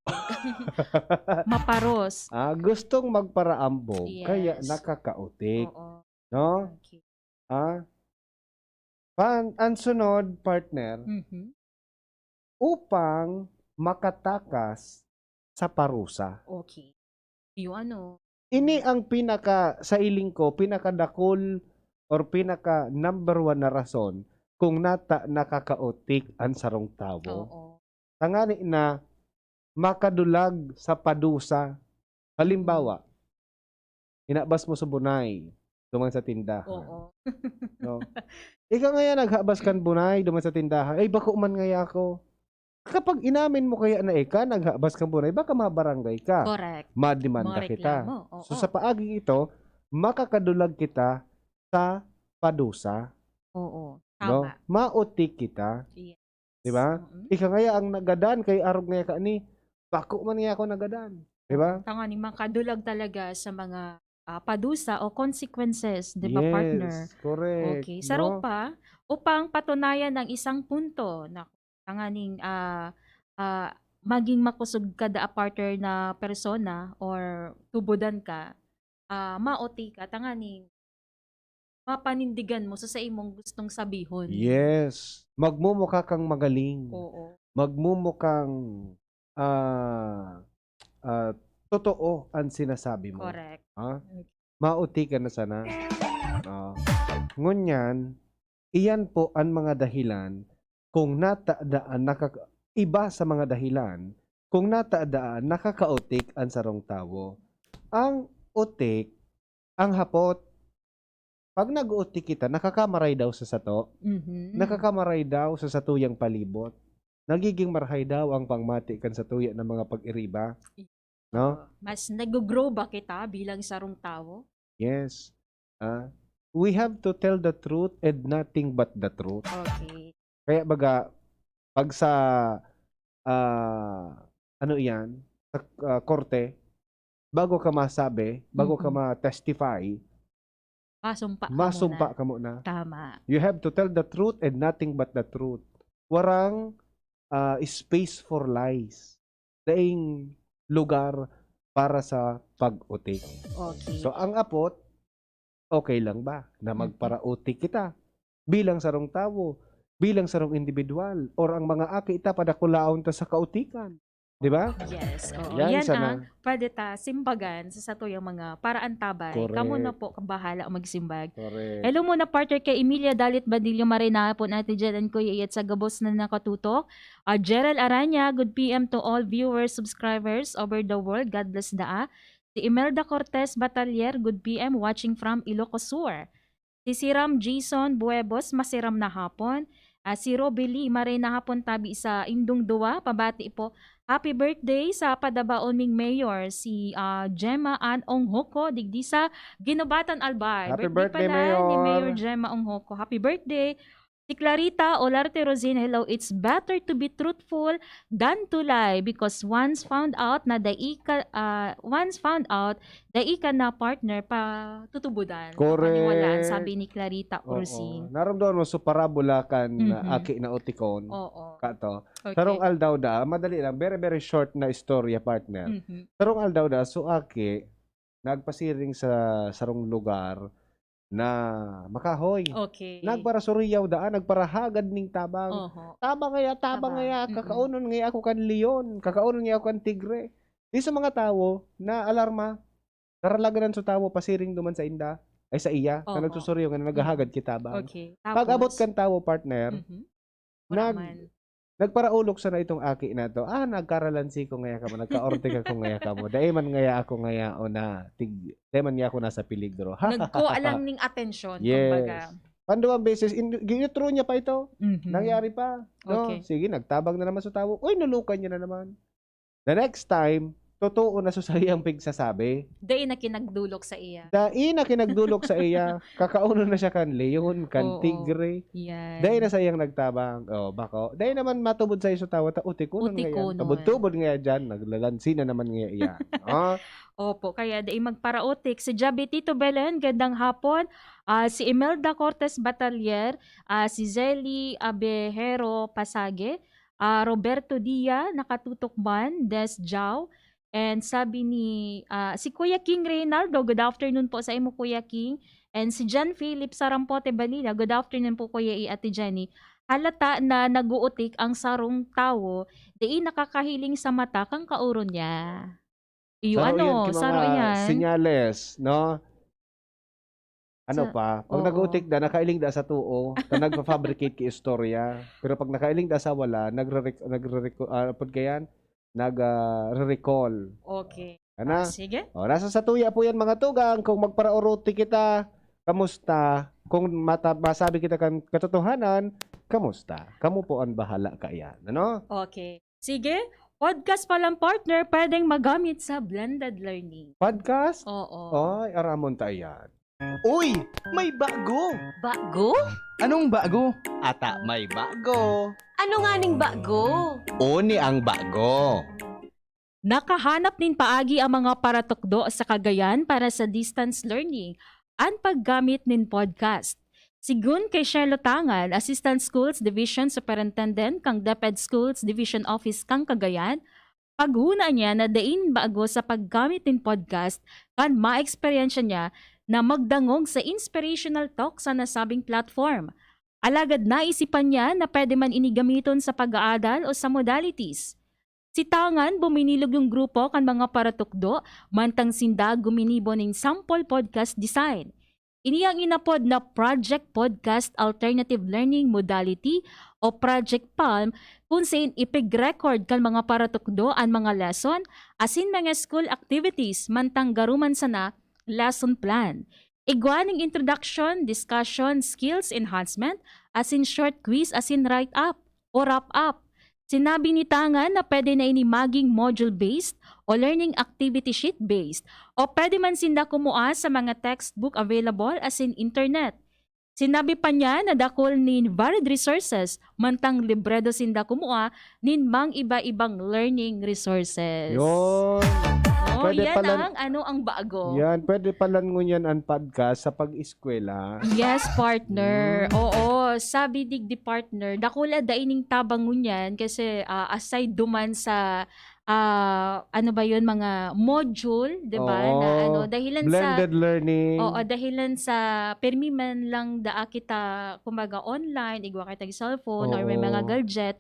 Maparos. Ah, gustong magparaambog, Yes. kaya nakakautik, Oo. no? Okay. Ah? Pan, ang sunod, partner, Mhm. upang makatakas sa parusa. Okay. Yung ano, Ini ang pinaka, sa iling ko, pinakadakul or pinaka number one na rason kung nata nakakautik an sarong tawo. oo. Tangani na makadulag sa padusa. Halimbawa, inabas mo sa bunay, duman sa tindahan. Oo. No? Ika ngaya naghabas kan bunay, duman sa tindahan, "Ay, bako man ngaya ako." Kapag inamin mo kaya na ika naghabas kan bunay, baka mabarangay ka. Correct. Mademanda Mga kita. reklamo, oo. So, sa paaging ito, makakadulag kita sa padusa. Oo. No? Tama. Mautik kita. Yes. Di ba? Mm-mm. Ika ngaya ang nagadan kay arog ngaya ka ni, bako man ngaya ako nagadan. Di ba? Tangani, makadulag talaga sa mga ah, padusa o consequences, di ba, Yes, partner? correct. Okay. Saro No? pa, upang patunayan ang isang punto na tanganing ah, ah, maging makusog ka da a partner na persona or tubudan ka, ah, maoti ka, tanganing mapanindigan mo sa, sa imong gustong sabihon. Yes. Magmumukha kang magaling. Oo. Magmumukhang ah, ah, totoo ang sinasabi mo. Correct. Ha? Okay. Mauti ka na sana. Ah. Ngunyan, iyan po ang mga dahilan kung nata daan nakaka- iba sa mga dahilan kung nata daan nakakautik ang sarong tawo. Ang utik, ang hapot, pag nag-uutik kita, nakakamaray daw sa sato, Mhm. nakakamaray daw sa satuyang palibot. Nagiging marahay daw ang pangmati kan satuya ng mga pag-iriba. No? Mas nag-grow ba kita bilang sarong tawo? Yes. Ah, we have to tell the truth and nothing but the truth. Okay. Kaya baga, pag sa ah, ano iyan, sa ah, korte, bago ka masabi, bago ka Mm-mm. ma-testify, Masumpa ka masumpa muna. ka muna. Tama. You have to tell the truth and nothing but the truth. Warang ah, space for lies. Daing lugar para sa pag-utik. Okay. So, ang apot, okay lang ba na Mhm. magparautik kita bilang sarong tawo, bilang sarong individual, or ang mga aki ta padakulaon ta sa kautikan? Di ba? Yes, oo. Yan Yan sana. Ang pwede ta simbagan sa satuyang mga paraantabay. Kamo na Correct. Po, bahala magsimbag. Correct. Hello muna, partner, kay Emilia Dalit Badillo, maray na hapon, Ate Jen and Kuya Iyat, sa gabos na nakatutok. Ah, Gerald Aranya, good P M to all viewers, subscribers over the world. God bless daa. Si Imelda Cortez Batalier, good P M, watching from Ilocos Sur. Si Siram Jason Buebos, masiram na hapon. Ah, si Roby Lee, maray na hapon tabi sa indong duwa, pabati po. Happy birthday sa padabaon ming mayor, si, ah, Gemma Ann Onghoko, digdi sa Guinobatan, Albay. Happy Birthday birthday, pala ni Mayor Mayor. Gemma Onghoko. Happy birthday. Si Clarita Olarte Rosin, hello, it's better to be truthful than to lie because once found out na dai ka, ah, once found out, dai ka na partner, patutubodan, papaniwalaan, Correct. Sabi ni Clarita Oo. Rosin. Naramdaman mo sa parabola kan Mhm. aki na utikon. Oo. Kato. Okay. Sarong aldaw da, madali lang, very, very short na istorya, partner. Mhm. Sarong aldaw da, so aki, nagpasiring sa sarong lugar na makahoy. Okay. Nagparasuriyaw daan, nagparahagad ning tabang. Oho. Tabang ngaya, tabang Tabang. ngaya, Mm-mm. Kakaonon ngaya ako kan leon, kakaonon ngaya ako kan tigre. Di sa mga tawo na alarma, karalagadan sa tawo, pasiring duman sa inda, ay sa iya, na Oho. nagsusuriyaw nga Mm. naghahagad ki tabang. Okay. Pag-abot Tapos? Kan tawo, partner, Mhm. nag, Wala man. Nagparaolok sana itong aki na to. Ah, nagkaralansi ko ngaya kamo, nagkaorte ka ko ngaya kamo. Dai man ngaya ako ngaya o na, tig, dai man ngaya ako nasa peligro. Nagkuha lang ning atensyon, Yes. Kumbaga. Panduwang beses, in, ginutro niya pa ito. Mhm. Nangyari pa. No? Okay. Sige, nagtabang na naman sa tawo. Uy, nulukan niya na naman. The next time, totoo na so saiyang pigsasabi. Dai na kinagdulok sa iya. Dai na kinagdulok sa iya. Kakaonon na siya kan leon, kan Oo. Tigre. Yan. Dai na sa iyang nagtabang. Oh, bako. Dai naman matubod sa iso tawo, ta utikonon nga yan. Utikonon. Tubod-tubod nga yan dyan. Naglalansi na naman nga iya. Ah, Opo, kaya dai magparautik. Si Javi Tito Belen, gandang hapon. Ah, si Imelda Cortes Batalier, ah, si Zelly Abejero Pasage, ah, Roberto Dia, nakatutok man, Des Jao. And sabi ni, ah, si Kuya King Reynaldo, good afternoon po sa imo, Kuya King. And si John Philip Sarampote Balila, good afternoon po, Kuya E, Ate Jenny. Halata na nag-uutik ang sarong tawo, dai nakakahiling sa mata kan kaoron niya. Iyo, Saro ano, yan ki saro mga yan. Senyales, no? Ano Sa, pa? Pag oo. Nag-uutik da, nakailing da sa too, ta nagpa-fabricate ki istorya. Pero pag nakailing da sa wala, nagre-rec-, nagre-reco-, ah, pud kayan, nag, ah, re-recall. Okay. Ana? Ah, sige. O, nasa satuya po yan, mga tugang. Kung magparaoroti kita, kamusta? Kung mata-, masabi kita kan katotohanan, kamusta? Kamo po ang bahala kaiyan, ano? Okay. Sige, podcast palang, partner, pwedeng magamit sa blended learning. Podcast? Oo. Ay, aramon ta iyan. Uy! May bago! Bago? Anong bago? Ata may bago. Ano nga ning bago? Oni ang bago. Nakahanap nin paagi ang mga paratukdo sa Cagayan para sa distance learning, an paggamit nin podcast. Sigun kay Shelo Tangan, Assistant Schools Division Superintendent kan DepEd Schools Division Office kan Cagayan, paghona niya na dai nin bago sa paggamit nin podcast kan maeksperyensya niya na magdangog sa inspirational talk sa nasabing platform. Alagad naisipan niya na pwede man ini gamiton sa pag-aadal o sa modalities. Si Tangan, buminilog yung grupo kan mga paratukdo, mantang sinda guminibo nin sample podcast design. Ini ang inapod na Project Podcast Alternative Learning Modality o Project PALM, kun sain ipig-record kan mga paratukdo an mga lesson asin mga school activities mantang garo man sana lesson plan. Igwa ning introduction, discussion, skills enhancement, asin short quiz asin write-up o wrap-up. Sinabi ni Tangan na pwede na ini maging module-based o learning activity sheet-based o pwede man sinda kumua sa mga textbook available asin internet. Sinabi pa niya na dakul nin varied resources, mantang libredo sinda kumua nin mang iba-ibang learning resources. Yun. Oh, Pwede yan pala- ang ano ang bago. Yan, pwede palan ngunyan ang podcast sa pag-eskwela. Yes, partner. Mm. Oo, sabi digdi, partner, dakula da ining tabang ngunyan kasi, ah, aside duman sa, ah, ano ba yun, mga module, di ba, na Oo. Ano, dahilan sa Blended learning. Oo, dahilan sa permi man lang daa kita, kumbaga, online, igwa kita cellphone or may mga Oo. gadget,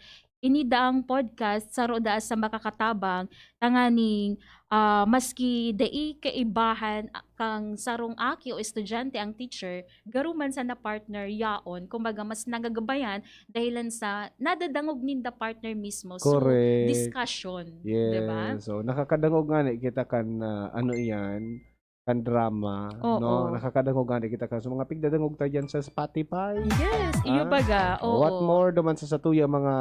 ini daang podcast saro daa sa makakatabang tanganing, ah, maski dai kaibahan kan sarong aki o estudyante ang teacher, garo man sana partner yaon, kumbaga mas nagagabayan dahilan sa nadadangog ninda partner mismo. So, Correct. discussion, di ba? Yes. So, nakakadangog nga ni kita kan, ah, ano iyan, kan drama, Oo. no? Nakakadangog nga ni kita kan. So, mga pigdadangog tayo dyan sa Spotify. Yes, iyo Ah, baga. Oo. What more naman sa satuya mga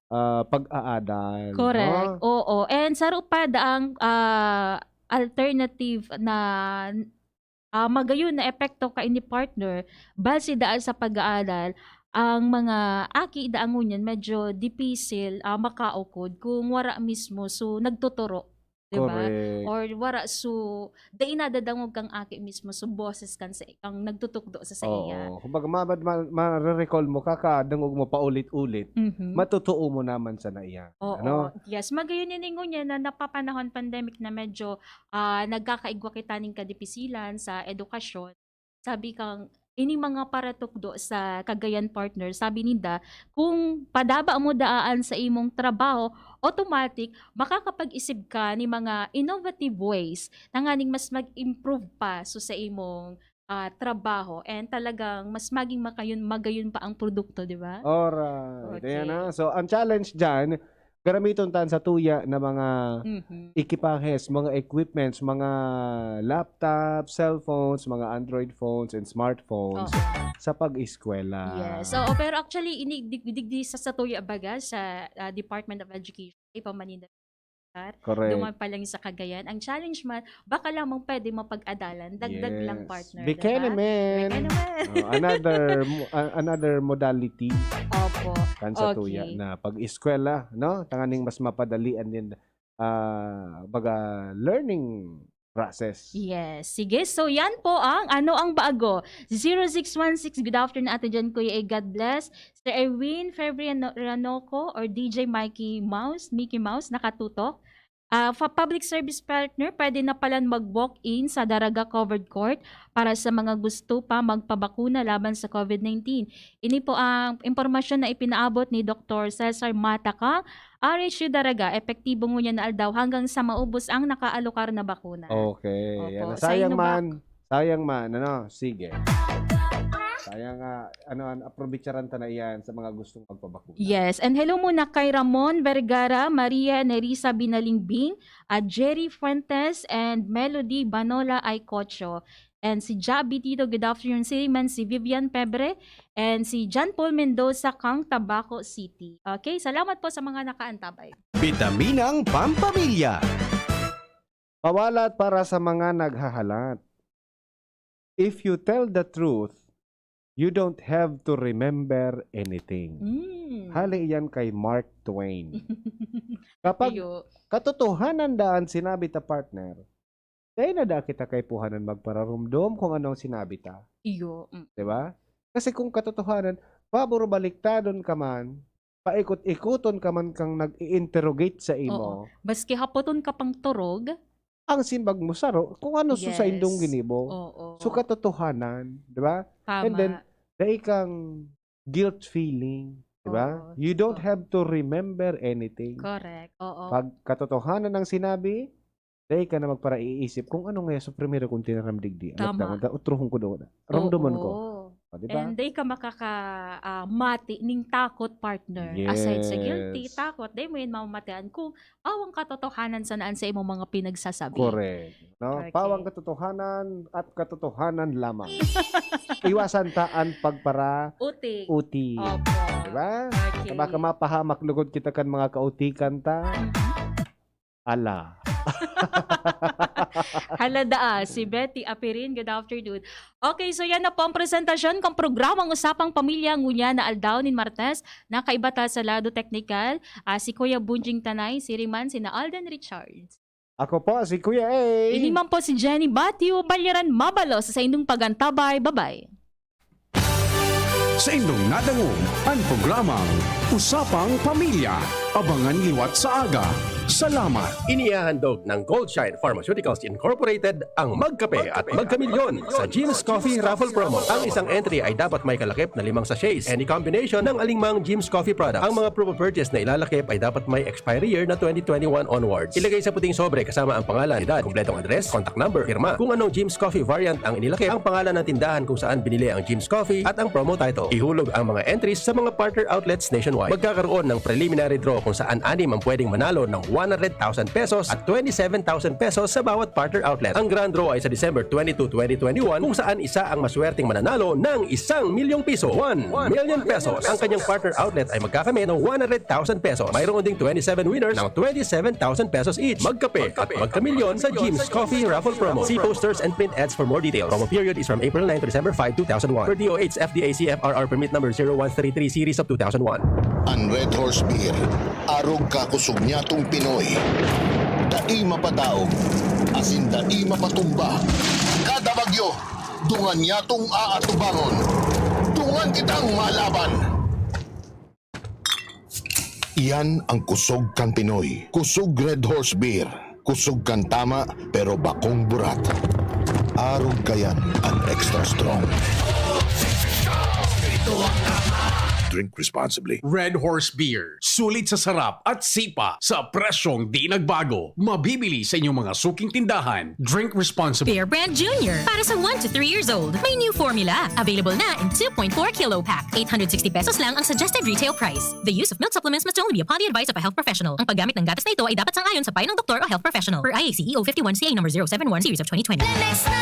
ah, pag-aadal, Correct. no? Oo. And saro pa daang ah, alternative na ah, magayon na epekto kaini partner, base daan sa pag-aaral, ang mga aki daan ngunyan medyo dipisil ah, makaukod kung wara mismo so nagtuturo, di ba? Correct. Or wara so dai nadadangog kang aki mismo so boses kan sa kang nagtutukdo sa saiya. Oo. Kumbaga, ma- ma- ma-recall mo, kakadangog mo paulit-ulit, Mhm. Matotoo mo naman sana iyan. Oo. Ano? Yes, magayon ini ngunyan na napapanahon pandemic na medyo ah, nagkakaigwa kita ning kadipisilan sa edukasyon. Sabi kang ini mga paratukdo sa Cagayan partner, sabi ninda, kung padaba mo daan sa imong trabaho, automatic makakapag-isip ka ni mga innovative ways tanganing mas mag-improve pa so sa imong ah, trabaho and talagang mas maging makayon magayon pa ang produkto, di ba? Alright. Okay. Ayan na. So, ang challenge dyan, garamiton tan sa tuya na mga Mhm. ekipahes, mga equipments, mga laptops, cellphones, mga Android phones, and smartphones Oo. sa pag-eskwela. Yes. Oo, pero actually, ini, dig- digdi sa satuya baga sa ah, Department of Education, ipamanina. Correct. Duman pa lang sa Cagayan. Ang challenge man, baka lamang pwede mapag-adalan. Dagdag lang, Yes. partner, Bikini diba? man. Bikini man. Oh, another mo- a- another modality Opo. kan sa tuya Okay. na pag-eskwela, no? Tanganing mas mapadali an din ah, baga learning process. Yes. Sige. So, yan po ang Ano ang Bago. Zero six one six, good afternoon, Ate Jan, Kuya A. God bless. Sir Erwin Febri Rano- Ranoco or D J Mikey Mouse, Mickey Mouse, nakatutok. Ah, fa- public service partner, pwede na palan mag-walk-in sa Daraga Covered Court para sa mga gusto pa magpabakuna laban sa COVID nineteen. Ini po ang impormasyon na ipinaabot ni Doktor Cesar Mata kang R H U Daraga, epektibo ngunyan na aldaw hanggang sa maubos ang nakaalokar na bakuna. Okay. Opo. Yan. Sa Sayang inyo, man. Doc? Sayang man. Ano? Sige. Sayang nga, ano, an- aprovecharanta na iyan sa mga gustong magpabakuna. Yes. And hello muna kay Ramon Vergara, Maria Nerissa Binalingbing, at Jerry Fuentes, and Melody Banola Aycocho. And si Jabi Tito, good afternoon. Si man si Vivian Pebre, and si John Paul Mendoza kang Tabaco City. Okay, salamat po sa mga nakaantabay. Bitaminang Pampamilya. Pawalat para sa mga naghahalat. If you tell the truth, you don't have to remember anything. Mm. Hali yan kay Mark Twain. Kapag Iyo. katotohanan daan sinabi ta, partner, dahil na da kita kaipuhanan magpararumdom kung ano ang sinabi ta. Iyo. Mm. Di ba? Kasi kung katotohanan, pabor baliktadon ka man, paikot-ikoton ka man kang nag-i-interrogate sa imo, Maski hapoton ka pang turog. ang simbag mo saro kung ano so sa indong Yes. ginibo. Oo. So, katotohanan, di ba? Tama. And then, dai kang guilt feeling, di ba? Oo. You don't Oo. have to remember anything. Correct. Oo. Pag katotohanan ang sinabi, dai ka na magparaiisip kung ano nga sa primero kong tinaram digdi. Alat Tama. na, utrohon ko doon. Ramdaman ko. Oo. O, di ba? And dai ka makaka ah, mati ning takot, partner. Aside sa guilty, Yes. takot, dai mo yan mamamatian kung pawang katotohanan sa naan sa imong mga pinagsasabi. Correct. No? Okay. Pawang katotohanan at katotohanan lamang. Iwasan ta an pagpara Utik. uti. Opo. Di ba? Okay. Baka mapahamak lugod kita kan mga kautikan ta. Mhm. Ala. Halada, ah, si Betty Apirin. Good afternoon. Okay, so yan na po ang presentasyon kang programang Usapang Pamilya ngunyan na aldaw nin Martes. Nakaiba ta sa lado teknikal, ah, si Kuya Bunjing Tanay, si Riman, si na Alden Richards. Ako po, si Kuya A. Ini man po si Jenny Batio Balyaran Mabalos sa indong pagantabay. Bye-bye. Sa indong nadangog, ang programang Usapang Pamilya. Abangan liwat sa aga. Salamat. Inihahandog ng Goldshine Pharmaceuticals Incorporated ang Magkape at Magkamilyon sa Jim's Coffee Raffle Promo. Ang isang entry ay dapat may kalakip na limang sachets, any combination ng alingmang Jim's Coffee product. Ang mga proof of purchase na ilalakip ay dapat may expiry year na twenty twenty-one onwards. Ilagay sa puting sobre kasama ang pangalan, edad, kumpletong address, contact number, pirma. Kung anong Jim's Coffee variant ang inilakip, ang pangalan ng tindahan kung saan binili ang Jim's Coffee at ang promo title. Ihulog ang mga entries sa mga partner outlets nationwide. Magkakaroon ng preliminary draw kung saan anim ang pwedeng manalo ng one hundred thousand pesos at twenty-seven thousand pesos sa bawat partner outlet. Ang grand draw ay sa December twenty-two, twenty twenty-one, kung saan isa ang maswerteng mananalo ng isang milyong piso, one million pesos. Ang kanyang partner outlet ay magkakamit ng one hundred thousand pesos. Mayroon ding twenty-seven winners ng twenty-seven thousand pesos each. Magkape at magkamilyon sa Jim's Coffee Raffle Promo. See posters and print ads for more details. Promo period is from April nine to December five, two thousand one. Per D O H F D A C F R R permit number zero one three three series of two thousand one. An Red Horse Beer, arog ka kusog nyatong Pinoy. Dai mapadaog, asin dai mapatumba. Kada bagyo, dungan nyatong aatubangon. Dungan kitang malaban. Iyan ang kusog kan Pinoy. Kusog Red Horse Beer. Kusog kan tama, pero bakong burat. Arog kayan an extra strong. Drink responsibly. Red Horse Beer. Sulit sa sarap at sipa sa presyong di nagbago. Mabibili sa inyong mga suking tindahan. Drink responsibly. Bear Brand Junior para sa one to three years old. May new formula. Available na in two point four kilo pack. eight hundred sixty pesos lang ang suggested retail price. The use of milk supplements must only be upon the advice of a health professional. Ang paggamit ng gatas na ito ay dapat sang-ayon sa payo ng doktor o health professional. Per I A C E O fifty-one C A number zero seven one series of twenty twenty. Lemex na!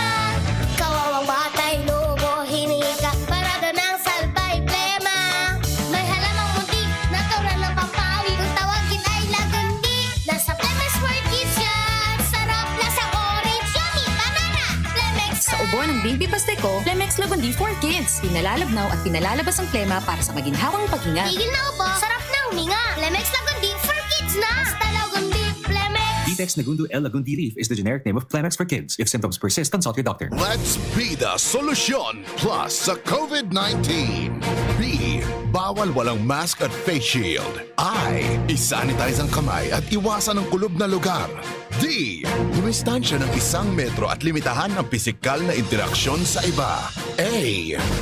Kawawang batay, lobo, hinika, parada ng salbay, plema. May halamang muntik, natural na pampawi. Kung tawagin ay lagundi, nasa Lemex for Kids yan. Sarap, lasang orange, yummy, banana. Lemex Sa ubo ng Bimbi Pasteco, Lemex Lagundi for Kids. Pinalalabnaw at pinalalabas ang plema para sa maginhawang paghinga. Tigil na ubo, sarap na huminga. Lemex Lagundi for Kids na. Basta Lagundi, Lemex. Vitex Nagundo L Lagundi Leaf is the generic name of Clemex for kids. If symptoms persist, consult your doctor. Let's be the solution plus sa COVID nineteen. B, bawal walang mask at face shield. I, isanitize ang kamay at iwasan ang kulob na lugar. D, dumistansya ng isang metro at limitahan ang pisikal na interaksyon sa iba. A,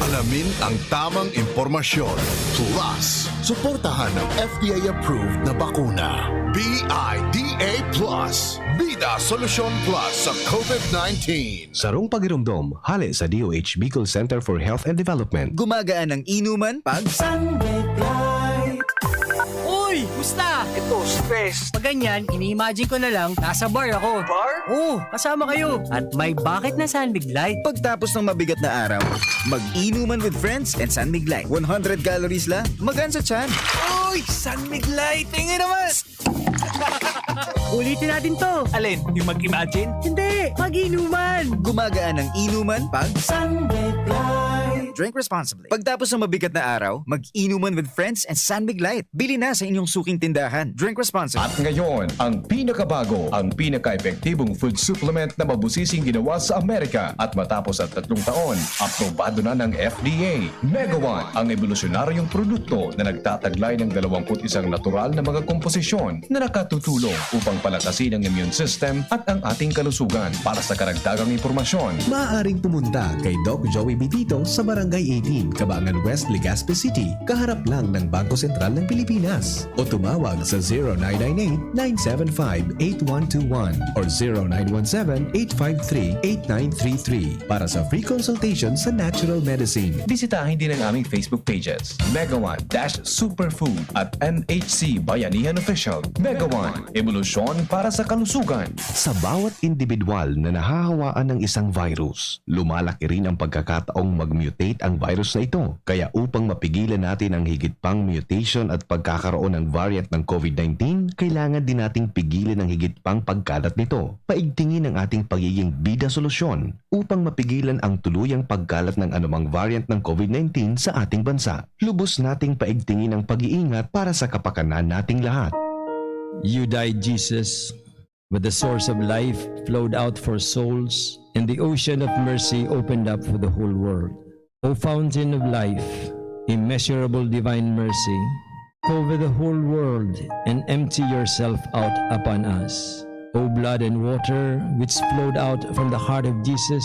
alamin ang tamang impormasyon. Plus, suportahan ang F D A-approved na bakuna. B I D A plus. Bida Solusyon Plus sa COVID nineteen. Sarong pagiromdom, hale sa D O H Bicol Center for Health and Development. Gumagaan ang inuman pag Sunlight. Uy! Musta? Ito, stress. Pag ganyan, ini-imagine ko na lang, nasa bar ako. Bar? Oo, kasama kayo. At may bakit na San Mig Light. Pagtapos ng mabigat na araw, mag-inuman with friends and San Mig Light. one hundred calories lang, magaan sa tiyan. Uy! San Mig Light! Tingin naman! Ulitin natin to. Alin? Yung mag-imagine? Hindi! Mag-inuman! Gumagaan ang inuman pag San Mig Light. Drink responsibly. Pagtapos ng mabigat na araw, mag-inuman with friends and San Mig Light. Bili na sa inyong suking tindahan. Drink responsibly. At ngayon, ang pinakabago, ang pinaka-epektibong food supplement na mabusising ginawa sa Amerika. At matapos ang tatlong taon, aprobado na ng F D A. Megawan, ang ebolusyonaryong produkto na nagtataglay ng dalawampu't isang natural na mga komposisyon na nakatutulong upang palakasin ang immune system at ang ating kalusugan. Para sa karagdagang impormasyon, maaaring pumunta kay Doc Joey Bitito sa Barangay eighteen, Cabangan West, Legazpi City, kaharap lang ng Bangko Sentral ng Pilipinas. O tumawag sa zero nine nine eight, nine seven five, eight one two one or zero nine one seven, eight five three, eight nine three three para sa free consultation sa natural medicine. Bisitahin din ang aming Facebook pages, Megawan dash Superfood at M H C Bayanihan Official. Megawan, ebolusyon para sa kalusugan. Sa bawat indibidwal na nahahawaan ng isang virus, lumalaki rin ang pagkakataong mag-mutate ang virus na ito. Kaya upang mapigilan natin ang higit pang mutation at pagkakaroon ng variant ng COVID nineteen, kailangan din nating pigilan ang higit pang pagkalat nito. Paigtingin ang ating pagiging bida solusyon upang mapigilan ang tuluyang pagkalat ng anumang variant ng COVID nineteen sa ating bansa. Lubos nating paigtingin ang pag-iingat para sa kapakanan nating lahat. You died, Jesus, but the source of life flowed out for souls, and the ocean of mercy opened up for the whole world. O fountain of life, immeasurable divine mercy, cover the whole world and empty yourself out upon us. O blood and water, which flowed out from the heart of Jesus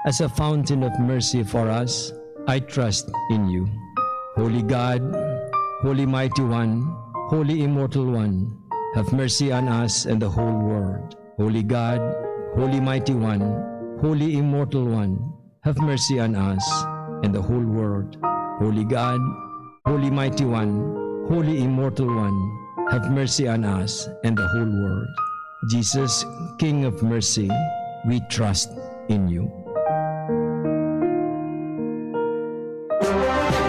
as a fountain of mercy for us, I trust in you. Holy God, Holy Mighty One, Holy Immortal One, have mercy on us and the whole world. Holy God, Holy Mighty One, Holy Immortal One, have mercy on us and the whole world. Holy God, Holy Mighty One, Holy Immortal One, have mercy on us and the whole world. Jesus, King of Mercy, we trust in you.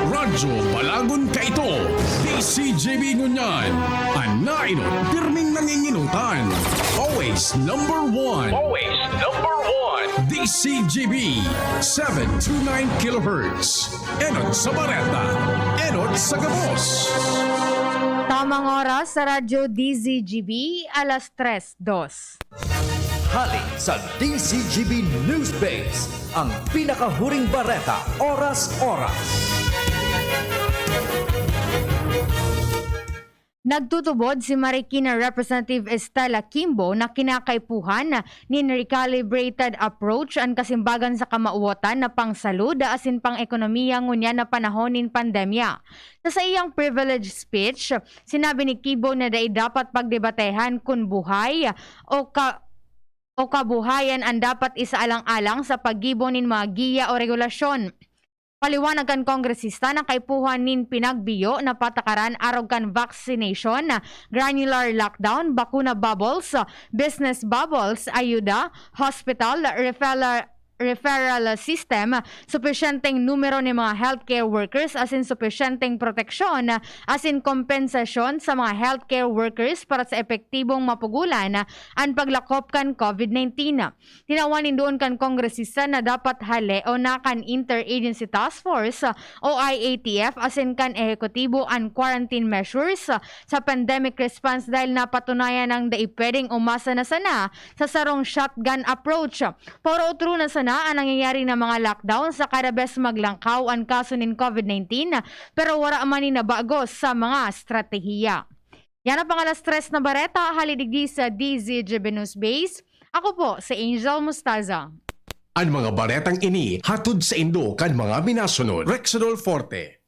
Radyo Balagon Kaito, D C G B ngunyan. An nainot, pirming nanginginutan. Always number one. Always number one. D C G B, seven two nine kilohertz. Enot sa bareta, enot sa gabos. Tamang oras sa Radyo D Z G B, alas tres dos. Hali sa D Z G B News Base, ang pinakahuring bareta, oras-oras. Nagtutubod si Marikina Representative Estela Kimbo na kinakaipuhan nin recalibrated approach an kasimbagan sa kamawatan na pangsalud asin pang-ekonomiya ngunyan na panahon nin pandemya. Sa saiyang privilege speech, sinabi ni Kimbo na dai dapat pagdebatehan kun buhay o ka-, o kabuhayan an dapat isaalang-alang sa paggibo nin mga giya o regulasyon. Paliwanag kan kongresista na kaipuhan nin pinagbiyo na patakaran arog kan vaccination, granular lockdown, bakuna bubbles, business bubbles, ayuda, hospital, referral, referral system, supisyenteng numero nin mga healthcare workers asin supisyenteng proteksyon asin kompensasyon sa mga healthcare workers para sa epektibong mapugolan an paglakop kan COVID nineteen. Tinawan nin duon kan kongresista na dapat hale o na kan Interagency Task Force o I A T F asin kan ehekutibo an quarantine measures sa pandemic response dahil napatunayan nang dai pwedeng umasa na sana sa sarong shotgun approach. Pautro-utro na sana an nangyayari na mga lockdown sa kada bes maglangkaw an kaso nin COVID nineteen, pero wara man nin nabago sa mga estratehiya. Yan ang pang alas tres na bareta, hali digdi sa D Z G B News Base. Ako po si Angel Mustaza. An mga baretang ini hatod saindo kan mga minasunod: Rexidol Forte,